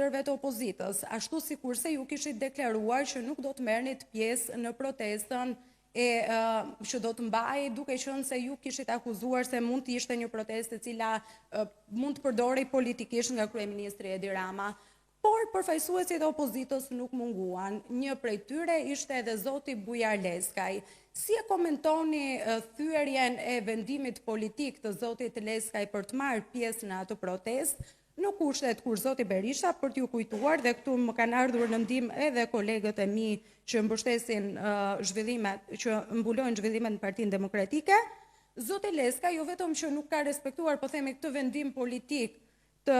liderëve të opozitës, ashtu sikurse ju kishit deklaruar që nuk do të merrnit pjesë në protestën e që do të mbahej duke qenë se ju kishit akuzuar se mund të ishte një protestë e cila mund të përdorej politikisht nga kryeministri Edi Rama. Por përfaqësuesit e opozitës nuk munguan. Një prej tyre ishte edhe zoti Bujar Leskaj. Si e komentoni thyerjen e vendimit politik të zotit Leskaj për të marrë pjesë në atë protestë, në kushtet kur zoti Berisha, për t'ju kujtuar, dhe këtu më kanë ardhur në ndihmë edhe kolegët e mi që mbështesin zhvillimet, që mbulojnë zhvillimet në Partinë Demokratike, zoti Leskaj jo vetëm që nuk ka respektuar, po themi, këtë vendim politik të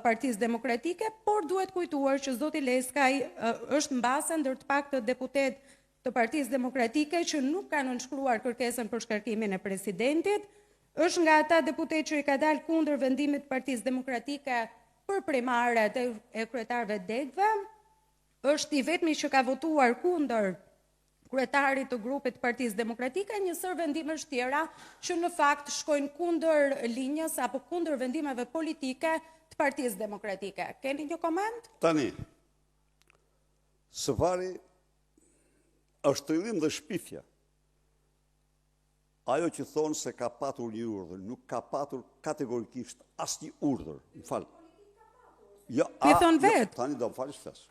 Partisë Demokratike, por duhet kujtuar që zoti Leskaj është mbase ndër të paktët deputetë të Partisë Demokratike që nuk ka nënshkruar kërkesën për shkarkimin e presidentit, është nga ata deputetë që i ka dalë kundër vendimit të Partisë Demokratike për primaret e kryetarëve të degëve, është i vetmi që ka votuar kundër kryetarit të grupit të Partisë Demokratike, një sërë vendimesh tjera që në fakt shkojnë kundër linjës apo kundër vendimeve politike të Partisë Demokratike. Keni një koment? Tani, së pari është trillim dhe shpifja. Ajo që thonë se ka patur një urdhër, nuk ka patur kategorikisht asnjë urdhër, më fal. Jo, a, thonë jo, vetë. Tani do më falësh flas.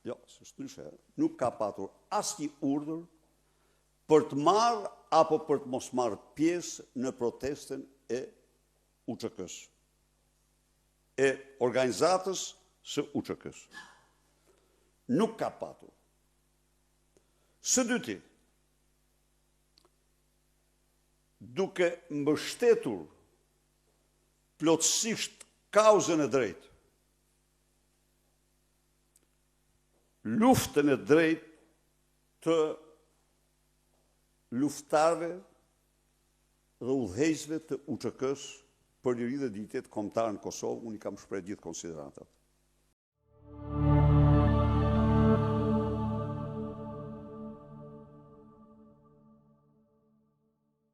Jo, s'është ndryshe. Nuk ka patur asnjë urdhër për të marrë apo për të mos marrë pjesë në protestën e UÇK-së. E organizatës së UÇK-së. Nuk ka patur. Së dyti, duke mbështetur plotësisht kauzën e drejtë, luftën e drejtë të luftëtarëve dhe udhëheqësve të UÇK-së për liri dhe dinjitet kombëtar në Kosovë, unë i kam shprehë gjithë konsideratat.